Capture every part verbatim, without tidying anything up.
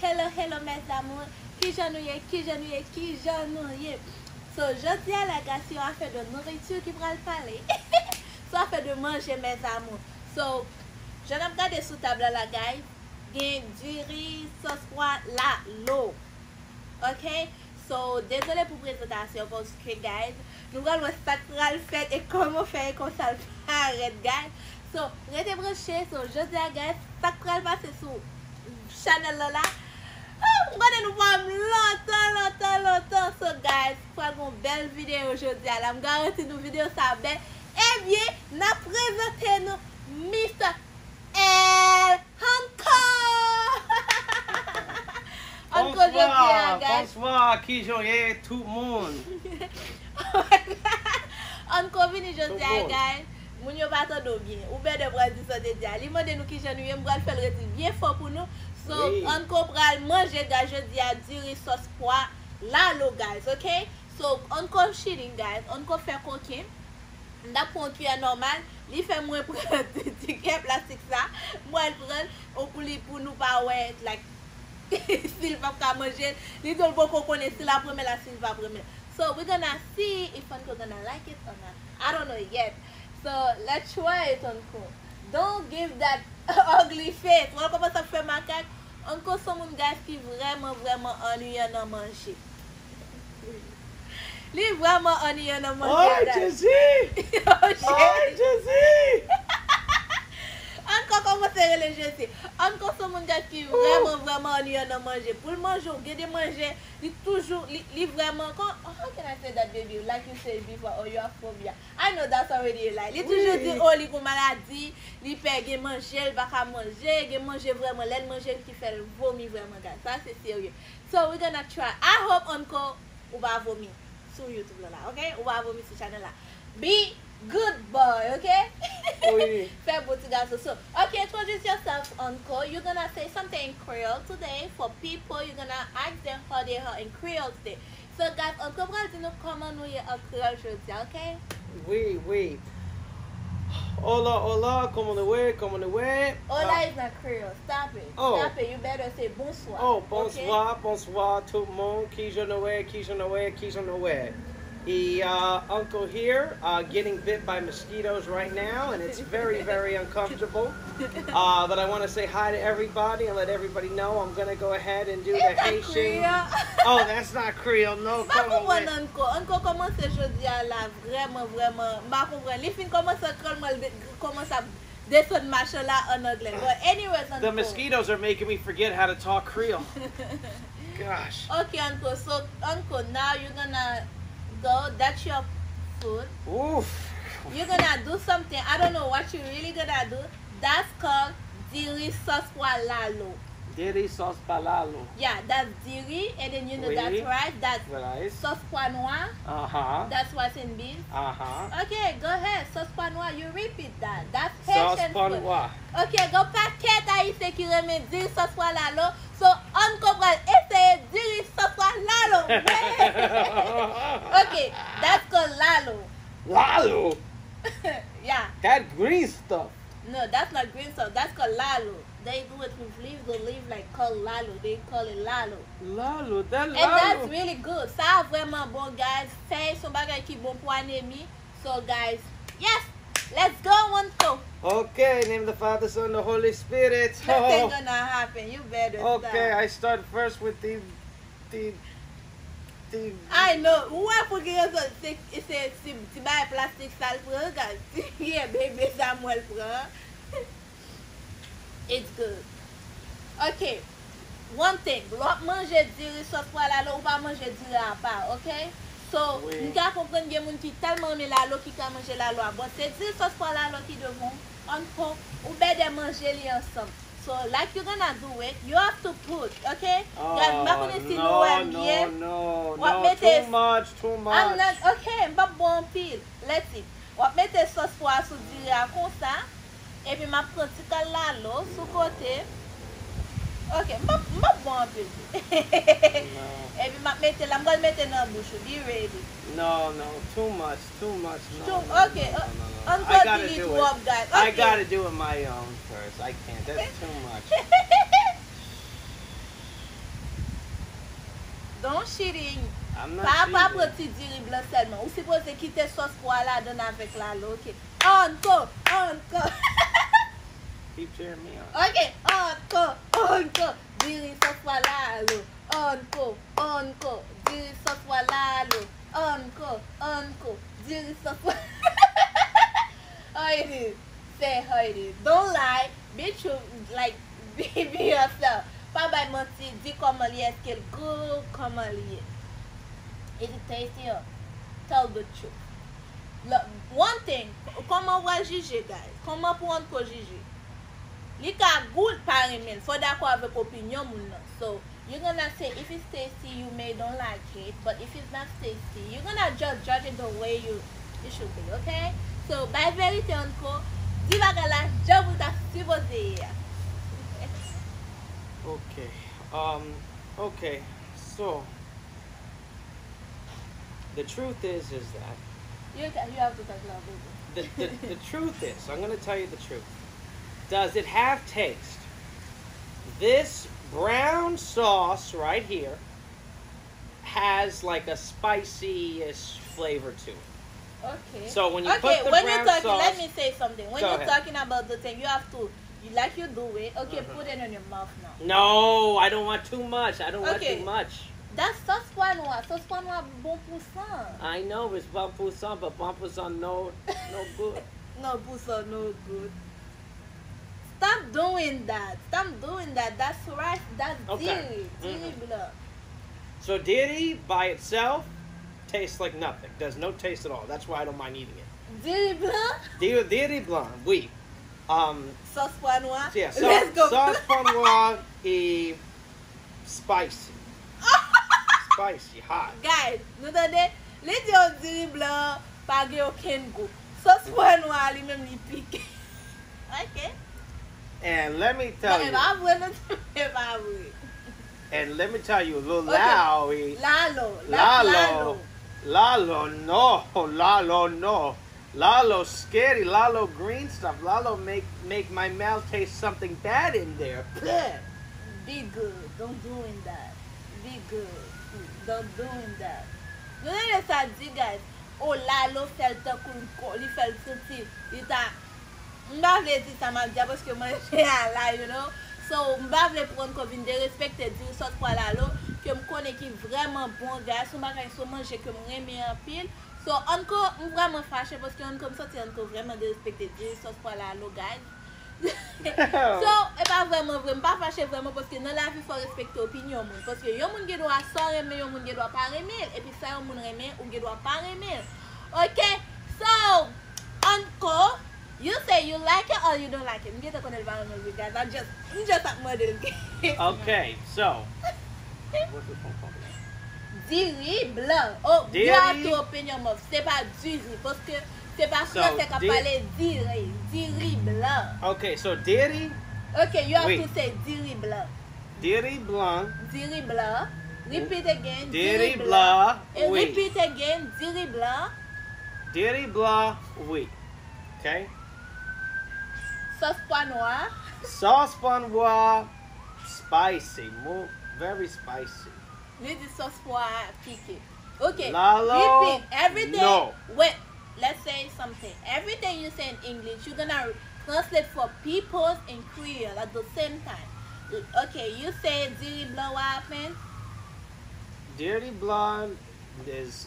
Hello, hello, mes amours. Kijan nou ye? Kijan nou ye? Kijan nou ye? So, jodi a la, guys, se yon afè de nourriture ki pral pale. Se yon afè de manje, mes amours. So, jan n ap gade sou tab la, la, guys, gen diri, sòs pwa, lalo. Ok? So, dezole pou prezantasyon, paske, guys, nou pral wè sa k pral fèt e kòman fè e kòman sa l parèt, guys. So, rete branche. So, jodi a, guys, sa k pral pase sou chanèl la la. Ah, m konnen nou pa wè m lontan, lontan, lontan. So, guys, pral gon bèl videyo jodi a la. M garanti nou videyo sa bèl. Ebyen, n ap prezante nou Mister El Anko! Anko jodi a, guys. Bonswa, kijan w ye, tout moun? Anko vini jodi a, guys. Moun yo pa tande w byen. Ou bèdè pral di sa w te di a. Li mande nou kijan nou ye, m pral fè l redi byen fò pou nou. So, Anko pral manje, guys, jodi a, diri sòs pwa lalo, guys, ok? So, Anko chilling, guys. Anko fè koken. M t ap pran yon kiyè nòmal, li fè mwen pran ti, ti kiyè plastik sa, mwen pran l, ou pou li, pou nou pa wè, like, si l p ap ka manje l, li di l poko konnen si l ap renmen l a si l p ap renmen l. So, we gonna see if Anko gonna like it or not. I don't know yet. So, let's try it, Anko. Don't give that ugly face. Wè l kòmanse ap fè makak. Anko se yon moun, guys, ki vrèman, vrèman annuyan nan manje. Li vrèman annuyan nan manje, guys. Ay, Jezi! Oh, Jezi! Ay, Jezi! Anko kòmanse rele Jezi. Anko se yon moun, guys, ki vrèman, vrèman annuyan nan manje. Pou l manje, ou gen de manje, li toujou, li, li vrèman, kon, how can I say that, baby? Like you said before, oh, you have phobia. I know that's already a lie. Li toujou di, oh, li gon maladi, li pè gen manje, li pa ka manje, gen manje vrèman, lè l manje ki fè l vomi vrèman, guys. Sa se serye. So, we gonna try. I hope Anko, ou pa vomi sou YouTube la, la, ok? Ou pa vomi sou channel la. Be good boy, ok? Wi. Fè bon ti gason. So, ok, introduce yourself, Anko. You're gonna say something in Creole today for people. You're gonna ask them how they are in Creole today. So, guys, Anko pral di nou kòman nou ye an kreyòl jodi a, ok? Wi, wi. Hola, hola, comment vous allez, comment vous allez? Hola is not Creole. Stop it. Oh. Stop it. You better say bonsoir. Oh, bonsoir, bonsoir, tout le monde. Kijan nou ye, kijan nou ye, kijan nou ye. E, uh, Uncle here, uh, getting bit by mosquitoes right now, and it's very, very uncomfortable. Uh, but I want to say hi to everybody and let everybody know I'm gonna go ahead and do the Haitian. Oh, that's not Creole. No, come on. Anko, Anko kòmanse jodi a la vrèman, vrèman, m pa konprann. Li fin kòmanse kreyòl, mwen, l de-, kòmanse ap desann machan la an anglè. But anyways, Anko. The mosquitoes are making me forget how to talk Creole. Gosh. Okay, Anko. So, Anko, now you're gonna go. That's your food. Oof. You're gonna do something. I don't know what you're really gonna do. That's called diri sauce pwa lalo. Diri sauce pwa lalo. Yeah, that's diri, and then you know that's rice, that's sauce pwa nwa, that's rice and beans. Okay, go ahead, sauce pwa nwa, you repeat that. That's Haitian food. Okay, gon pakèt Ayisyen ki renmen diri sauce pwa lalo. So, Anko pral eseye diri sauce pwa lalo. Okay, that's called lalo. Lalo? Yeah. That green stuff. No, that's not green sauce. That's called lalo. They do it with leaves, the leaf like called lalo. They call it lalo. Lalo, that lalo. And that's really good. Sa vrèman bon, guys. Fèy se yon bagay ki bon pou anemi. So, guys, yes, let's go, Anko. Okay, name the Father, Son, the Holy Spirit. Nothing gonna happen. You better stop. Okay, I start first with the, the, the I know. Ou wè pou ki rezon se, se, se ti bagay plastik sa l pran, guys. Yeah, bebe sa mwen l pran. It's good. Ok. One thing, lè w ap manje diri sòs pwa lalo, ou pa manje diri apa, ok? So, m ka konprann gen moun ki tèlman renmen lalo ki ka manje lalo a. Bon, se diri sòs pwa lalo ki devan w, Anko, ou bèdè manje li ansanm. So, like you gonna do it, you have to put, ok? Guys, m pa konnen si nou wè m byen. W ap mete, too much, too much. I'm not, ok, m p ap bon anpil. Let's eat. W ap mete sòs pwa a sou diri a konsa. Epi m ap pran ti kal lalo sou kote. Ok, m p ap, m p ap bon anpil tou. Epi m ap mete la, m pral mete nan bouch ou. Be ready. No, no, too much, too much. No, no, ok, no, no, no, no. Anko di li twòp, guys. I gotta do it my own first. I can't. That's too much. cheating. Pa pa pran ti diri blan sèlman. Ou sipoze kite sòs pwa ladann avèk lalo, ok? Anko, anko. Keep cheering me on. Ok, anko, anko. Diri sòs pwa lalo. Anko, anko. Diri sòs pwa lalo. Anko, anko. Diri sòs pwa. How it is? Say how it is. Don't lie. Be true. Like, be, be yourself. Pa bay manti. Di kòman li ye, èske l gou, kòman li ye. Is it tasty or? Tell the truth. One thing, kòman w pral jije, guys? Kòman pou Anko jije? Li ka gou, l pa renmen l. Fò w dakò avèk opinyon moun nan. So, you're gonna say if it's tasty, you may don't like it, but if it's not tasty, you're gonna just judge it the way you it should be, okay? So, bay verite Anko, di bagay la jan pou l ta sipoze ye a. Okay. Um, okay. So, the truth is, is that You, ca- you have to talk loud, baby. the, the, the truth is, I'm going to tell you the truth. Does it have taste? This brown sauce right here has like a spicy-ish flavor to it. Okay. So when you Okay, put the when you're brown talking, sauce, let me say something. When Go you're ahead. Talking about the thing, you have to, you, like you do it. Okay, put it in your mouth now. No, I don't want too much. I don't want Okay. Too much. That's sòs pwa nwa. Sòs pwa nwa bon pou san. I know it's bon pou san, but bon pou san no, no good. No pou san, no good. Stop doing that. Stop doing that. That's rice. That's Okay. Diri. Diri Mhm. Blanc. So diri by itself tastes like nothing. Does no taste at all. That's why I don't mind eating it. Diri Blanc. Diri, diri blanc, oui. Um, Sòs pwa nwa. Yeah, so, Let's go. Sauce pwa nwa e spicy. Spicy, hot. Guys, nou tande? Li di yo diri blan pa gen okenn gou. Sòs pwa nwa li menm li pike. Ok. And let me tell E you, pa vre, nou di e pa vre. And let me tell you, Lil Okay. Lalo, he, Lalo, Lalo, Lalo. Lalo, no, Lalo, no. Lalo scary, Lalo green stuff. Lalo make make my mouth taste something bad in there. Bleh. Be good, don't doing that. Be good, don't doing that. Nou tande sa di, guys. O Lalo fè l tankou l ko- li fè l santi li ta M pa vle di sa m ap di a paske manje a la, you know. So, m pa vle pou Anko vin derespekte diri sòs pwa lalo ke m konnen ki vrèman bon, guys. Se yon bagay, se yon manje ke m renmen anpil. So, Anko, m vrèman fache paske Anko, m santi Anko vrèman derespekte diri sòs pwa lalo, guys. So, e pa vrèman vre, m pa fache vrèman paske nan lavi fò respekte opinyon moun. Paske yon moun gen dwa san renmen, yon moun gen dwa pa renmen l. Epi sa yon moun renmen, ou gen dwa pa renmen l. Ok? So, Anko, you say you like it or you don't like it. M gentan konnen l pa renmen l vre, guys. I just, m just ap mande l. Okay, so. Diri blan. Oh, you have to open your mouth. Se pa diri, paske se pa fransè k ap pale diri. Diri blan. Okay, so diri. Okay, you have to say diri blan. Diri blan. Diri blan. Repeat again. Diri blan. And repeat again. Diri blan. Diri blan, wi. Okay? Sòs pwa nwa. Sòs pwa nwa, spicy. Mo-, very spicy. Li di sòs pwa pike. Okay. Lalo, repeat everything. No. Wait. Let's say something. Everything you say in English, you're gonna translate for peoples in Creole at the same time. Okay, you say diri blan, what happened? Diri blan is,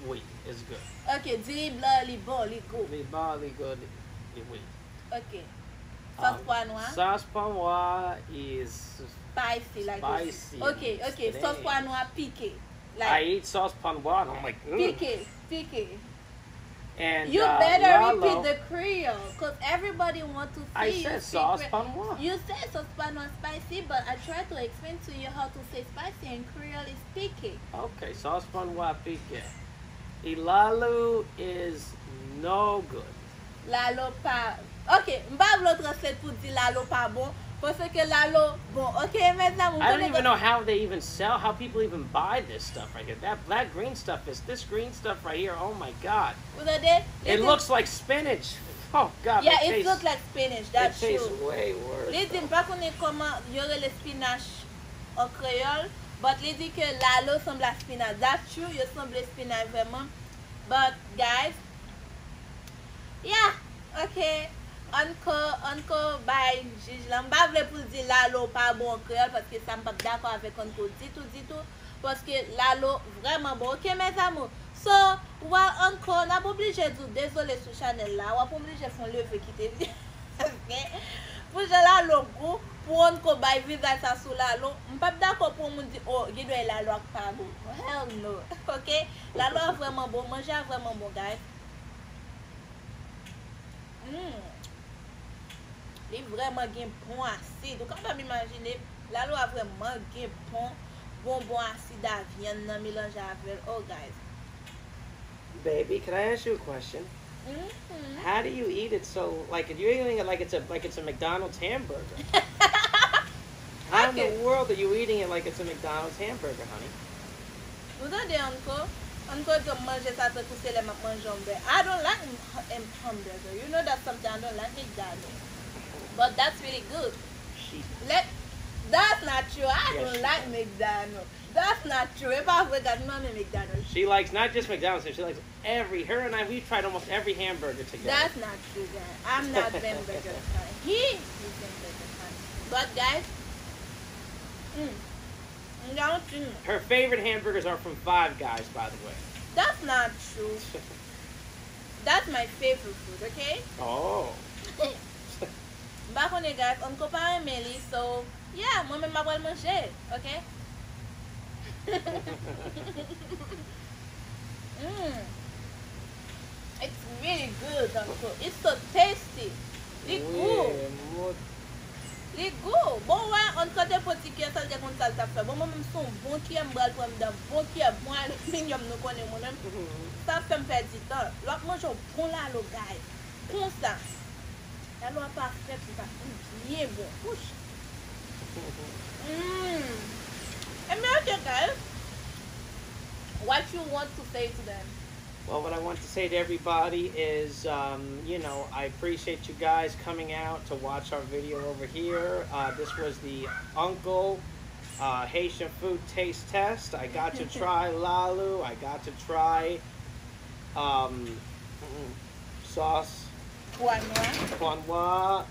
wi, is good. Okay, diri blan, li bon, li gou. Li bon, li good, li, wi. Okay. Sòs pwa nwa. Sòs pwa nwa is spicy, like spicy. Okay, okay. Sòs pwa nwa pike. Like, I eat sauce pwa nwa and I'm like, mm. Pike, pike. And You uh, better Lalo, repeat the Creole, cause everybody want to see I you said speak sauce Cre- pwa nwa. You said sòs pwa nwa spicy, but I try to explain to you how to say spicy in Creole is pike. Okay, sòs pwa nwa pike. E lalo is no good. Lalo pa. Okay, m pa vle w translate pou di lalo pa bon, paske lalo bon. Okay, mes amours, I don't even know how they even sell, how people even buy this stuff right here. That black green stuff is this green stuff right here. Oh my God. Ou tande? It looks like spinach. Oh God. Yeah, it it tastes, look like spinach. It That's tastes true. Way worse. Li di m pa konnen kòman yo rele spinach an kreyòl, But li di ke lalo sanble a spinach. That's true, yo sanble spinach vrèman. But guys, yeah, ok. Ann ko, ann ko bay jij la. M pa vle pou l di lalo pa bon an kreyòl, paske sa m p ap dakò avèk ann ko ditou, ditou. Paske lalo vrèman bon. Ok, mes amours. So, while ann ko, n ap oblije di w dezole sou chanèl la. W ap oblije fè yon leve kite videyo. Ok? Pou jan lalo gou, pou ann ko bay vizaj sa sou lalo, m p ap dakò pou yon moun di, oh, gen dwa e lalo a k pa gou. Hell no. Ok? Lalo a vrèman bon, manje a vrèman bon, guys. Mm. Li vrèman gen bon asid. Ou kapab imajine, lalo a vrèman gen bon, bon, bon asid a vyann nan melanje avè l. Oh, guys. Baby, can I ask you a question? Mhm. How do you eat it so, like, if you're eating it like it's a like it's a McDonald's hamburger? How in Okay. The world are you eating it like it's a McDonald's hamburger, honey? Nou tande ann ko? Ann ko di m manje sa tankou se lè m ap manje yon bè. I don't like m- em- hamburger. You know that's something I don't like McDonald's. But that's really good. She Let, that's not true. I Yes, don't she like does. McDonald's. That's not true. E pa vre, gad, m renmen McDonald's. she likes not just McDonald's, she likes every. Her and I, we've tried almost every hamburger together. That's not true, guys. I'm not hamburger fan. He is hamburger fan. But guys, mm, m gen yon ti nou. Her favorite hamburgers are from Five Guys, by the way. That's not true. That's my favorite food, okay? Oh. M pa konnen, guys, ann ko pa renmen li, so yeah, mwen menm m ap pral manje, ok? Mm. It's really good, ann ko. It's so tasty. Li gou. Wi, mwen- Li gou. Bon, wè, ann ko te pran ti kyè, sa l te konn sa l t ap fè. Bon, mwen menm se yon bon kyè m pral pran m dan bon kyè, bon aliminyòm nou konnen mwen menm. Sa fè m pèdi tan. Lè w ap manje yon bon lalo, guys. Konsa. Lalo a pa frèt, li pa byen bon. Wouch. Mm. Ebyen, ok, guys. What you want to say to them? Well, what I want to say to everybody is, um, you know, I appreciate you guys coming out to watch our video over here. Uh, this was the Uncle uh, Haitian Food Taste Test. I got to try lalu. I got to try um, mm, sauce Pwa nwa. Kwanwa,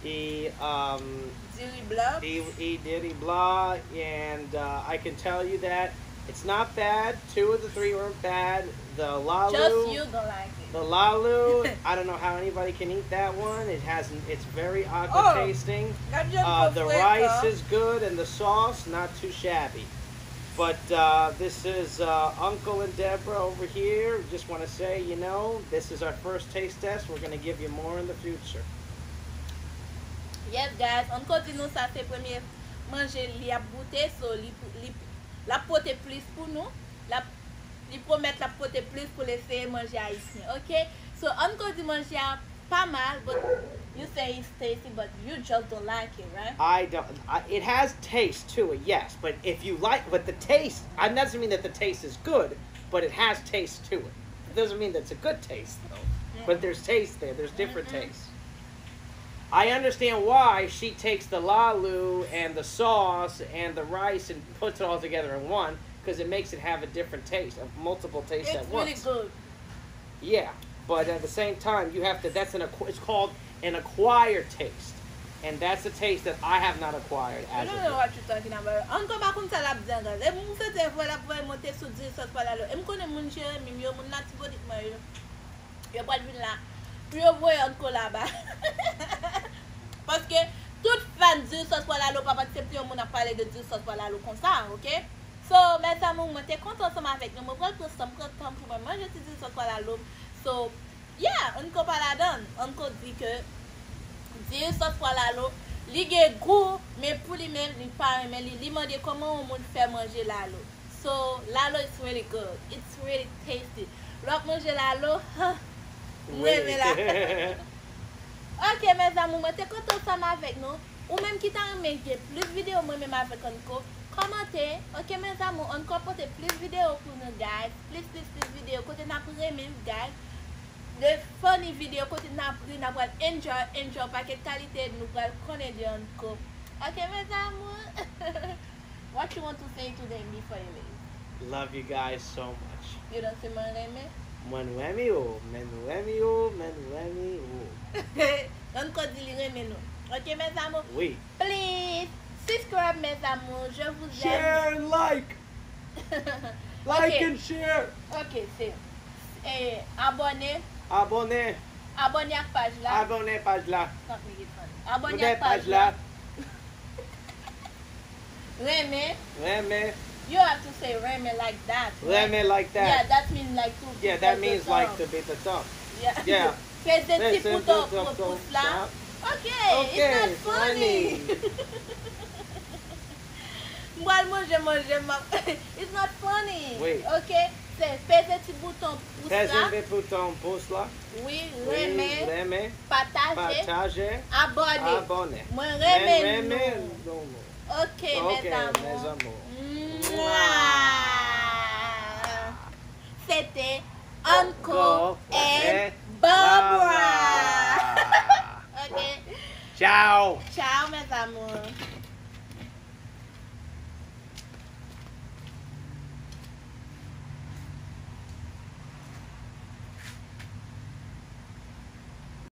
e, um, Diri blan. e, e diri blan, and uh, I can tell you that it's not bad. Two of the three weren't bad. The lalu, Just you don't like it. The lalu, I don't know how anybody can eat that one. It has, it's very awkward Oh, tasting. Gad jan Uh, m the fwe rice sa. Is good and the sauce not too shabby. But uh, this is uh, Uncle and Deborah over here. Just want to say, you know, this is our first taste test. We're going to give you more in the future. Yes, guys, ann ko di nou sa se premye manje li ap goute, so li, li, l ap pote plis pou nou. L ap, li pwomèt l ap pote plis pou l eseye manje ayisyen, ok? So, ann ko di manje a pa mal, but you say it's tasty, but you just don't like it, right? I don't. I, it has taste to it, yes. But if you like, but the taste, I doesn't mean that the taste is good, but it has taste to it. It doesn't mean that's a good taste though. But there's taste there. There's different tastes. I understand why she takes the lalu and the sauce and the rice and puts it all together in one because it makes it have a different taste, a multiple taste It's at really once. Good. Yeah, but at the same time, you have to. That's an. Acqu- It's called an acquired taste, and that's a taste that I have not acquired I as don't of know yet. What you talking about. Ann ko pa konn sa l ap di angan. E moun se te vwè l ap voye monte sou diri sòs pwa lalo. E m konnen moun Jeremi m yo, moun Latibonit mwen yo. Yo pral vin la. Pou yo voye ann ko laba. Paske tout fan diri sòs pwa lalo p ap aksepte yon moun ap pale de diri sòs pwa lalo konsa, ok? So, mes amours, mwen te kontan ansanm avèk nou. Mwen pral pran san m pran tan pou mwen manje ti diri sòs pwa lalo. So, yeah, ann ko pa ladan. Ann ko di ke diri sòs pwa lalo, li gen gou, men pou li menm, li pa renmen li. Li mande kòman yon moun fè manje lalo. So, lalo is really good. It's really tasty. Lè w ap manje lalo, huh, m renmen la. Ok, mes amours, mwen te kontan ansanm avèk nou. Ou menm ki ta renmen gen plis videyo mwen menm avèk Ann ko, kòmante. Ok, mes amours, Ann ko pote plis videyo pou nou, guys. Plis, plis, plis videyo. Kote n ap renmen, guys. De funny videyo, kote n ap ri, n ap pral enjoy, enjoy pakèt kalite, nou pral konnen de Ann ko. Ok, mes amours. What you want to say to them before you leave? Love you guys so much. You don't say mwen renmen? Mwen renmen yo, mwen renmen yo, mwen renmen yo. Ann ko di li renmen nou. Ok, mes amours? Oui. Please subscribe, mes amours. Je vous aime. Share and like. Like Ok. And share. Ok, se eh, abòne. Abòne. Abòne ak paj la. Abòne paj la. Fuck me, get funny. Abòne Abòne ak paj paj la. la. Renmen. Renmen. You have to say renmen like that. Renmen like Yeah, that. That means like to Yeah, beat that the means thumb. Like to beat the thumb. Yeah. Yeah. Peze ti Peze bouton ti bouton pou pous la. la. Ok, Ok, it's not funny. funny. M pral manje manje m ap. It's not funny. Wait. Ok, se peze ti bouton pous Peze la. Ti bouton pous la. Wi, Oui, renmen, renmen. Pataje. Pataje. Abòne. Abòne. Mwen Mwen renmen renmen nou. nou. Ok, Ok, mes amours. Mes amours. Mwah. C'était Uncle Uncle and and Barbara. Barbara. Ok. Ciao. Ciao, mes amours.